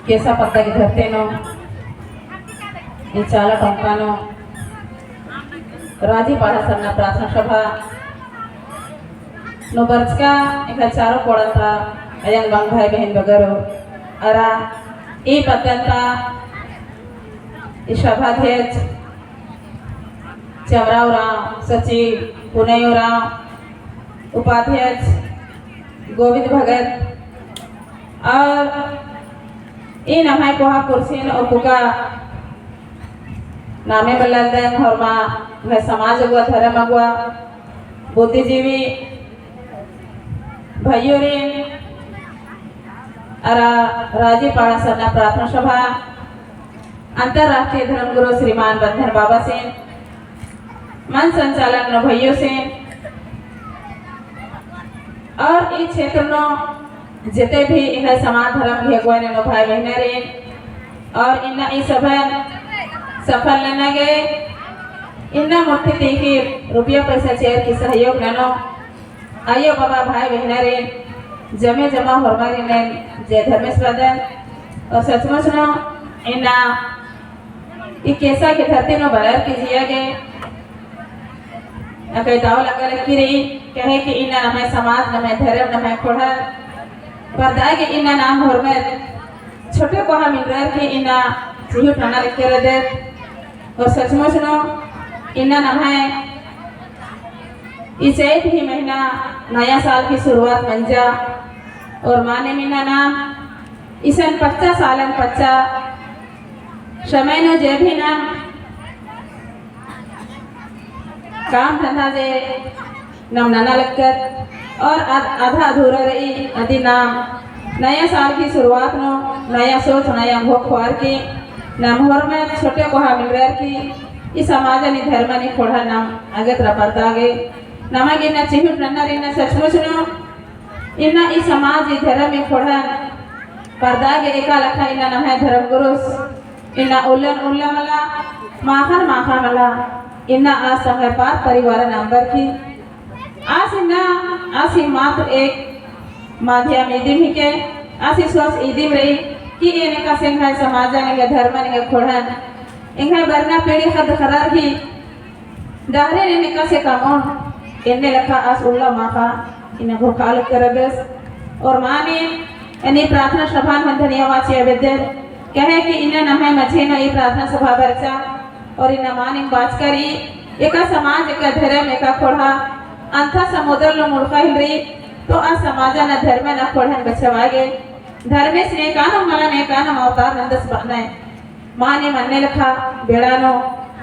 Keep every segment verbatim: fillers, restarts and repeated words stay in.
केसा पद्दा की धरती नू, ई चाला टोंका नू, राजी पाड़ा सरना प्रार्थना सभा नू बरचका एका चारो कोड़ा ता अयंग बंग भाई बहिन बगरो, अरा ई पद्दन ता ई सभा अध्यक्ष चमरा उराँव, सचिव पुनई उराँव, उपाध्यक्ष गोविंद भगत और ई नम्है कोहा कुर्सिन और कुका नामे बल्लदन होरमा, एंग्है समाज अगुवा, धर्म अगुवा, बुद्धिजीवी भइयोरिन, अरा राजी पाड़ा सरना प्रार्थना सभा अंतर्राष्ट्रीय धर्मगुरु श्रीमान बंधन बाबासिन, मंच संचालन नू भइयोसिन, और ई क्षेत्र नू जेते भी एंग्है समाज धर्म गही अगुवाई नू भाई बहिनरिन, और इन्ना ई सभन सफल नना गे इन्ना मुट्ठी तीखिर रुपया पैसा चेर की सहयोग ननो अयो बाबा भाई बहिनरिन जमे जमा होरमारिन एन जय धर्मेस बअदन। और सचमुच नू इन्ना ई केसा की धरती नू बरर की जिया गे अकय दाव लग्गा लगी रई, कहे कि इन्ना नम्है समाज, नम्है धर्म, नम्है खोड़हा परदा गे इन्ना नाम होरमर छोटे कोहा मिलरर की इन्ना चिहुट नना लगी रअदत। और सचमुच नू इन्ना नम्है ई चैत ही महीना नया साल की शुरुआत मंजा। और मानिम इन्ना नाम इसन पच्चा सालन पच्चा समय नू जे भी नाम काम धंधा जे नाम नना लक्कत और आध-, आधा अधूरा रई, अदी नाम नया साल की शुरुआत नू नया सोच, नया भोग खुआर की नाम होरमर छोटे कोहा मिलरर की ई समाजन, ई धर्मन, ई खोड़हा नाम अगत रअदत गे। नमा गे इन्ना चिहुट नन्ना रई, इन्ना सचमुच नू इन्ना ई समाज, ई धर्म, ई खोड़हन परदा गे एका लेखा इन्ना नम्है धर्म गुरुस इन्ना उल्लन उल्ला मला, माखन माखा मला, इन्ना आस संगे पार परिवार नंबर की आस इन्ना आस ही मात्र एक माध्यम इदिम हिके, आस ही सोच इदिम रई कि एन एकासे एंग्है समाजन, एंग्है धर्मन, एंग्है खोड़हन, एंग्है बरना पीढ़ी ख़द्द ख़र्रर ही डहरे ने निकासे कामोन, एन्ने लेखा आस उल्ला माखा इन्ना घोखाल करबेस। और मानिम एन ई प्रार्थना सभा नू धन्यवाद चिआ बेद्दन, कहे कि इन्ना नम्है मझी नू ई प्रार्थना सभा बरचा, और इन्ना मानिम बाचका रई, एका समाज, एका धर्म, एका खोड़हा, अंथा समुद्र नू मुड़का हेलरी, तो आ समाजन, धर्मन, खोड़हन बचाबआ गे धर्मेस ने कानम मला, ने कानम अवतार नंदस बअनय। मानिम अन्ने लेखा बेड़ा नू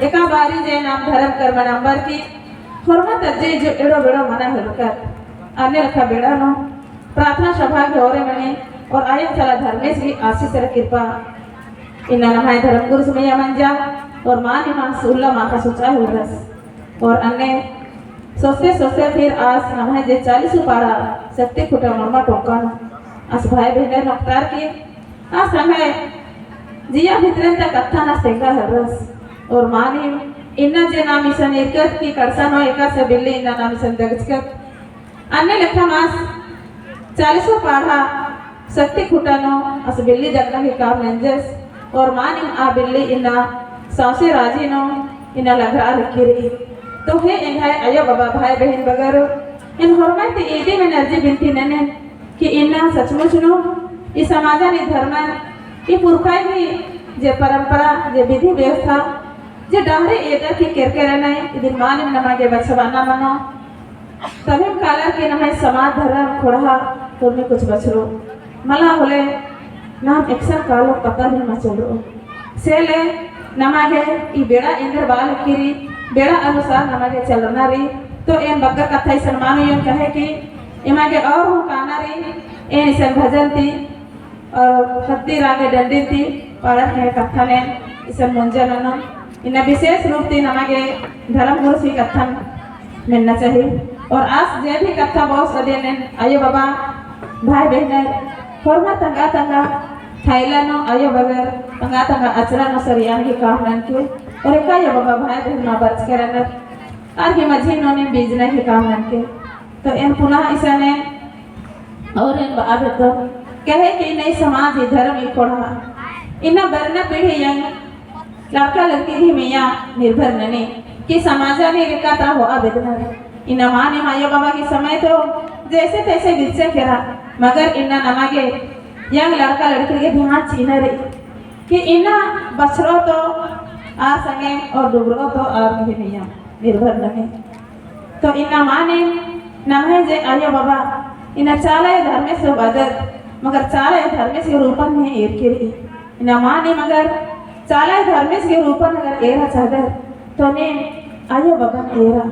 एका बारी जे नाम धर्म कर्म नंबर की होरमा तज्जे जो एड़ो बेड़ो मना हेलकत, अन्ने लेखा बेड़ा नू प्रार्थना सभा गे होरे मने और आयन साला धर्मेस गही आशीष अरा कृपा इन्ना नम्है धर्म गुरुस मइय्याँ मंजा। और मानिम आस उल्ला माखा सोचा हेलरस। और अन्ने सोचते सोचते फिर आस नम्है जे चालीसू पाड़ा शक्ति खुटा मुड़मा टोंका नू आस भाई बहिनर नू ओक्तार की आस संगे जिया भितरन ता कत्थन आस तेंगा हेलरस। और मानिम इन्ना जे नाम इसन इरकत की कड़सा नू एकासे बिल्ली इन्ना नाम इसन दगचकत। अन्ने लेखा आस चालीसू पाड़ा शक्ति खुटा नू आस बिल्ली दगना ही काम नंजस। और मानिम आ बिल्ली इन्ना सौंसे राजी नू इन्ना लघरआ लगी रई। तो हे एंग्है अयो बाबा भाई बहिन बगर, एन होरमर ती इदिम एन अर्जी बिनती ननेन कि इन्ना सचमुच नू ई समाजन, ई धर्मन, ई पुरखर ही जे परंपरा, जे विधि व्यवस्था, जे डहरे एदर की केरकेरनय, इदिन मानिम नमा गे बछाबअना मनो। तभिम कालर की नम्है समाज, धर्म, खोड़हा, उर्मी कुछ बछरो मला होले, नाम एकसन कालो पता भी मल चलरो। से ले नमा गे ई बेड़ा एन्देर बआ लगी रई, बेड़ा अनुसार नमा गे चलना रई। तो एन बग्गे कत्था इसन मल उइयोन, कहे कि एमा गे और हूँ काना रई, एन इसन भजन ती और भक्ति रागे डंडी ती पाड़र की कत्थन एन इसन मुंजा ननोन। इन्ना विशेष रूप ती नमा गे धर्म गुरुस ही कत्थन मेन्ना चाही। और आस जे भी कत्था बओस अदिन एन अयो बाबा भाई बहिनर होरमर तंगआ तंगआ थैला नू अयो बगर तंगआ तंगआ अचरा नू सरियान की काम ननके। और एका अयो बाबा भाई बहिन मा बरचके रअनर आर की मझी नू नीम बीजना की काम ननके। तो एन पुनः इसन एन और एन बआ बेद्दोन कहे कि नई समाज ही धर्म ही खोड़हा। इन्ना बरना पीढ़ी यंग लड़का लड़की ही मइय्याँ निर्भर ननी कि समाजा नी रेका ता होआ बेदनर। इन्ना मानिम अयो बाबा की समय तो जैसे तैसे बिच्चे केरा, मगर इन्ना नमा गे यंग लड़का लड़की गे ध्यान चिअना रई कि इन्ना बछरो तो आर संगे और डुबरो तो आर ही मइय्याँ निर्भर ननी। तो इन्ना मानिम नम्है जे अयो बाबा इन्ना चाला अयो धर्मेस गे बअदत, मगर चाला अयो धर्मेस गे रूपन ने एरकी रई। इन्ना मानिम अगर चाला अयो धर्मेस गे रूपन अगर एरा चाहदर, तो ने अयो बाबन एरा।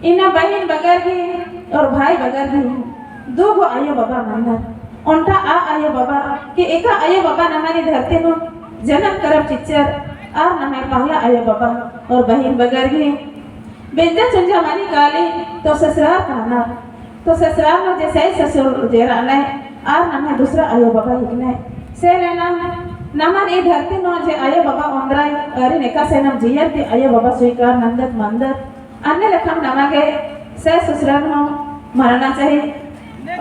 इन्ना बहिन बगर गे और भाई बगर गे दू गो अयो बाबा मन्नर। ओन्टा आ अयो बाबा कि एका अयो बाबा नमन ई धरती नू जनम करम चिच्चर, आर नम्है पहला अयो बाबा। और बहिन बगर गे बेंजा चुंजा मनी काली तो ससुरार काना, तो ससुरार नू जे सही ससुर जे रअनर, आर नम्है दूसरा अयो बाबा हिकनर। से लेना नमन ई धरती नू जे अयो बाबा ओन्द्रर, आरिन एकासे नम जियर ती अयो बाबा स्वीकार नन्दत मन्दत, अन्ने लेखम नमा गे सही ससुरार नू मनाना चाही।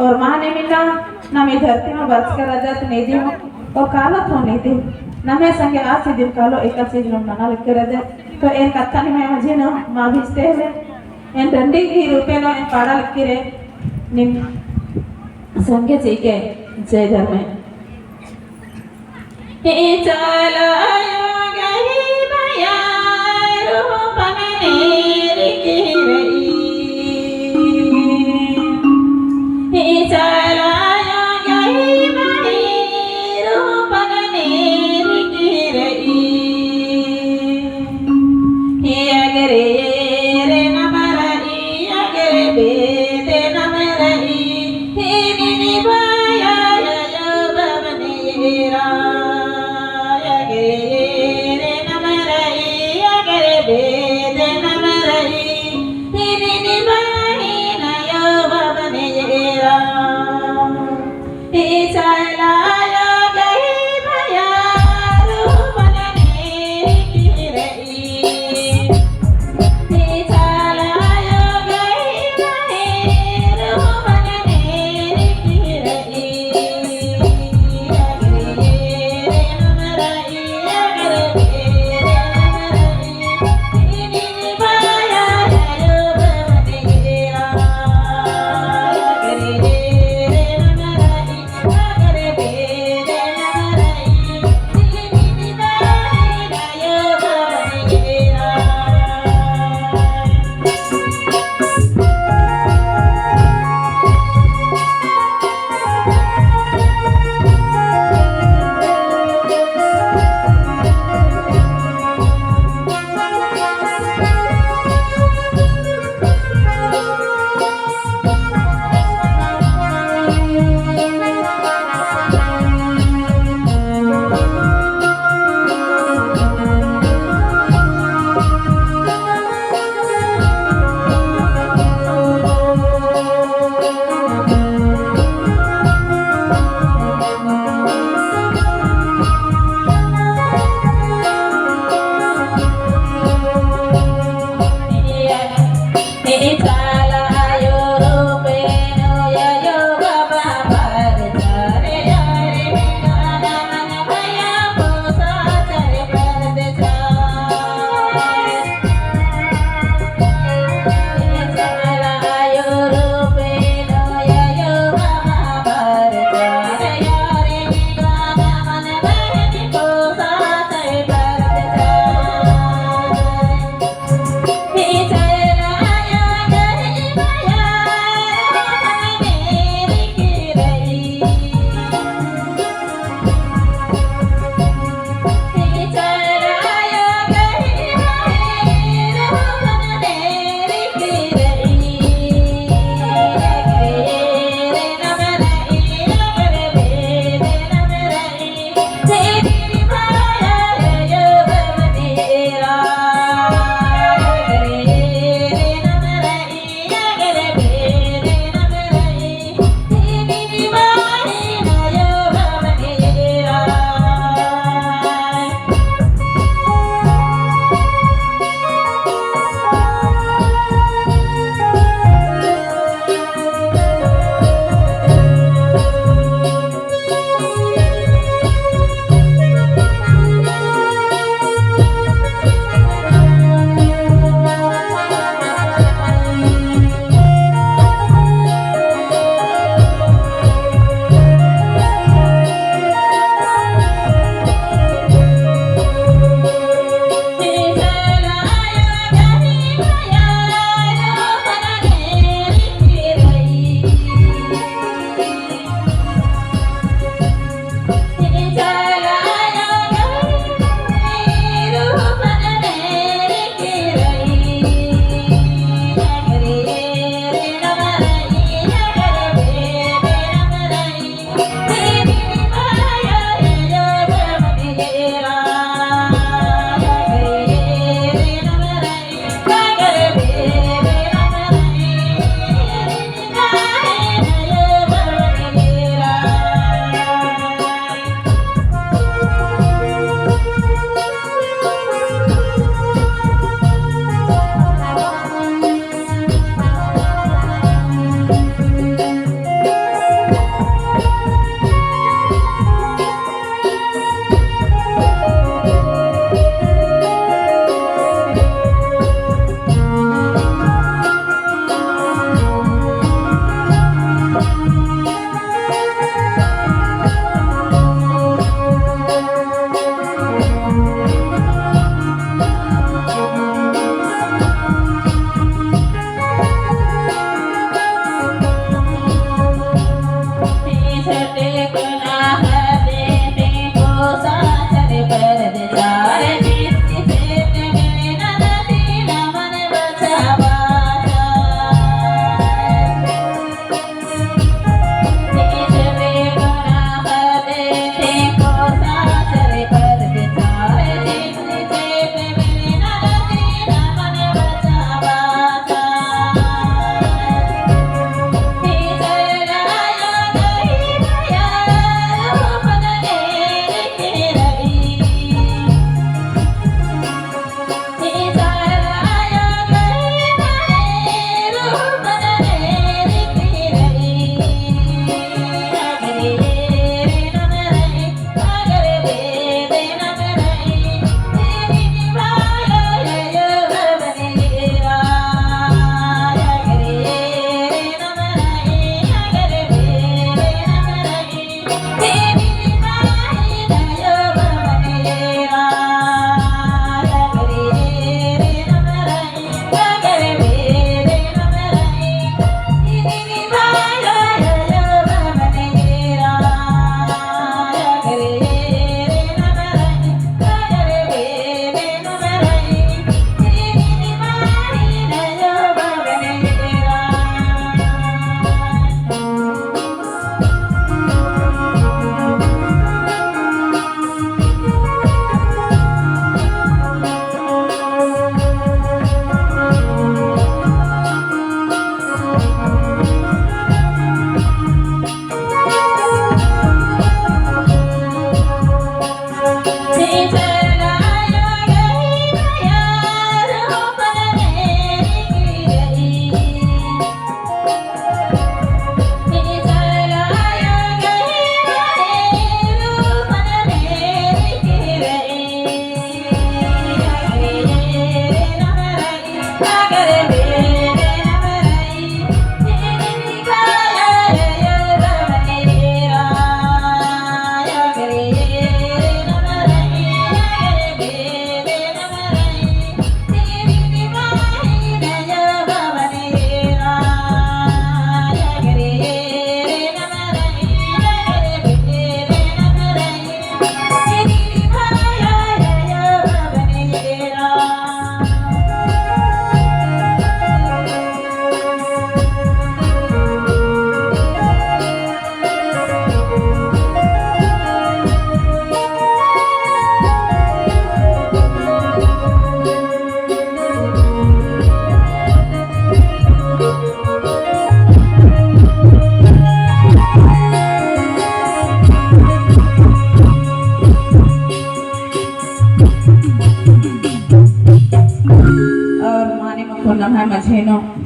और मानिम इन्ना नम ई धरती नू बरचका रअदत नीदिम और कालोत हूँ नीदिम। नम्है संगे आस दिम कालो एका चीज नू नना लक्की रअदत। तो एन कत्था निम्है मझी नू मा भिजते हुए एन डंडी ही रूपे नू एन पाड़ा लक्की रई। निम संगे चिके जय धर्मे।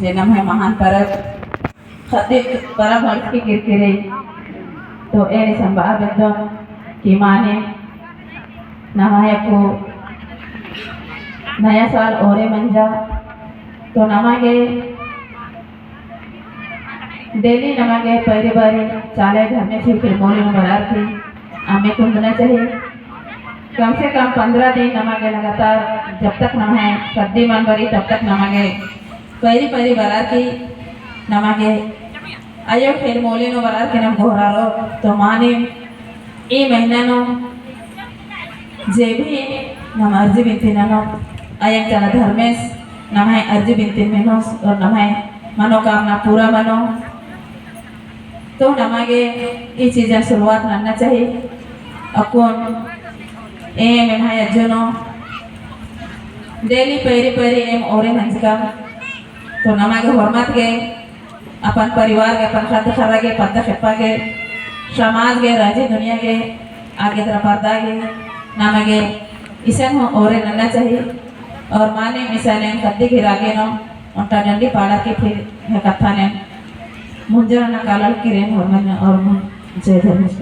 जे नम्है महान परब ख़द्दी परब हर्ष की किरकिरी। तो एन इसन बआ बेद्दोन कि माने नम्है अक्कु नया साल ओरे मंजा। तो नमा गे daily नमा गे पैरी बारी चाले धर्मेस ही फिर मोली नू बरअर की अम्मे कुंदना चाहिए। कम से कम पन्द्रह दिन नमा गे लगातार जब तक नम्है ख़द्दी मल बरई तब तक नमा गे पैरी पैरी बरअर की नमा गे अयो फिर मोली नू बरअर की नम गोहरारो। तो माने ई महीना नू जे भी नम अर्जी बिनती ननोत, अयंग चाला धर्मेस नम्है अर्जी बिनती मेनोस और नम्है मनोकामना पूरा मनो। तो नमा गे ई चीजन शुरुआत नन्ना चाहिए। अक्कुन एम एम्है अज्जो नू daily पैरी पैरी एम ओरे नंजका। तो नमा गे होरमत गे अपन परिवार गे, अपन ख़द्द ख़र्रा गे, पद्दा खेप्पा गे, समाज गे, राजी दुनिया गे, आगे तरा परदा गे, नमा गे इसन हूँ ओरे नन्ना चाहिए। और माने इसन एन ख़द्दी गे रागे नू ओन्टा डंडी पाड़र की फिर है कत्थन एन मुंजर नना कालर की रेन होरमन और मुन जय धर्मेस।